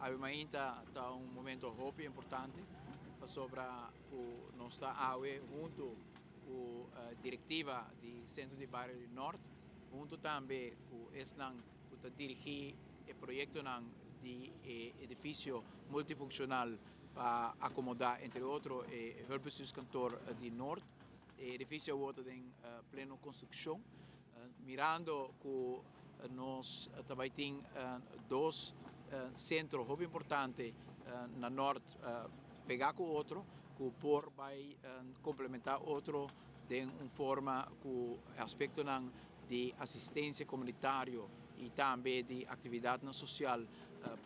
Awe mainta ta un momento hopi importante pasobra ku nos ta awe huntu ku direktiva di Sentro di Bario di Nort, huntu tambe ku esnan ku ta dirigí e proyektonan di e edifisio multifunshonal pa akomodá entre otro e hulpbestuurskantoor di Nort. E edifisio awor ta den pleno konstrukshon. Mirando ku nos ta bai tin dos sentro hopi importante na Nort pegá ku otro ku por bai komplementá otro den un forma ku aspektonan di asistensia komunitario i tambe di aktividatnan sosial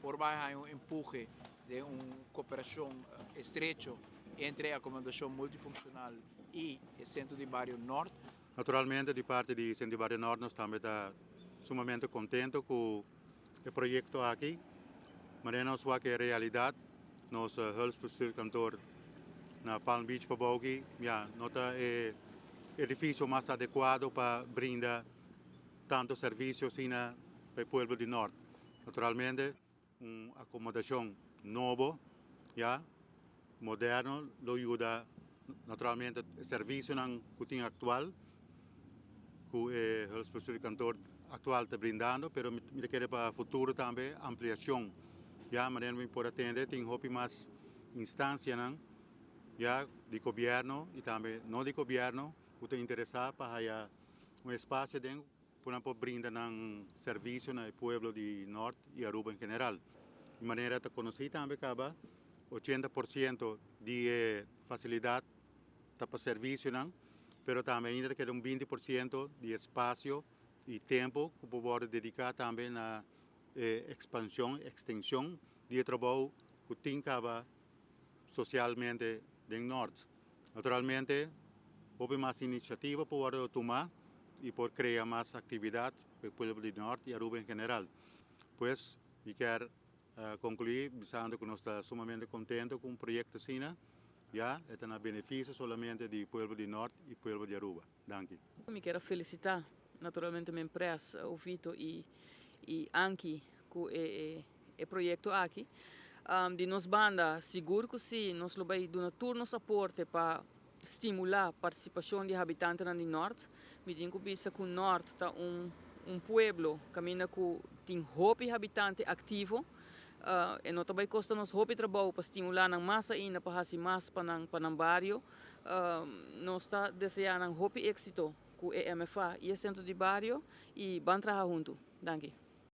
por bai haña un empuhe den un koperashon estrecho entre e akomodashon multifunshonal i e sentro di bario Nort. Naturalmente di parti di Sentro di Bario Nort nos tambe ta sumamente contento cu e proyecto aki. Manera nos wak e realidad, nos hulpbestuurskantoor na Palm Beach pabou aki ya no ta e edificio mas adecuado pa brinda tanto servicio asina pa e pueblo di Nort. Naturalmente un acomodacion nobo ya moderno lo yuda naturalmente e servicionan cu tin actual cu e hulpbestuurskantoor actual ta brindando, pero mi ta kere pa futuro tambe ampliacion ya manera mi por atende tin hopi mas instancianan ya di gobierno y tambe no di gobierno cu ta interesa pa haya un espacio den por nan por brinda nan servicio na e pueblo di Nort y Aruba en general. Di manera ta conoci tambe caba 80% di e facilidad ta pa servicionan, pero tambe ainda ta keda un 20% di espacio y tempo cu por wordo dedica tambe na e expansion, extension di e trabou cu tin caba socialmente den Nort. Naturalmente, hopi mas iniciativa por wordo tuma y por crea mas actividad pa e pueblo di Nort y Aruba en general. Pues, mi kier conclui bisando cu nos ta sumamente contento cu un proyecto asina, ya e ta na beneficio solamente di pueblo di Nort y pueblo di Aruba. Danki. Mi kier felicita naturalmente mi empresa, Ovito y Anki, cu e proyecto aki. Di nos banda, sigur cu si, nos lo bay duna tur nos aporte pa stimula participacion di habitantenan di Nort. Mi tin cu bisa cu Nort ta un pueblo caminda cu tin hopi habitante activo. E no ta bay costa nos hopi trabou pa stimula nan mas ainda pa haci mas pa nan bario. Nos ta desea nan hopi exito cu e MFA y e centro di bario y ban traha hunto. Danki.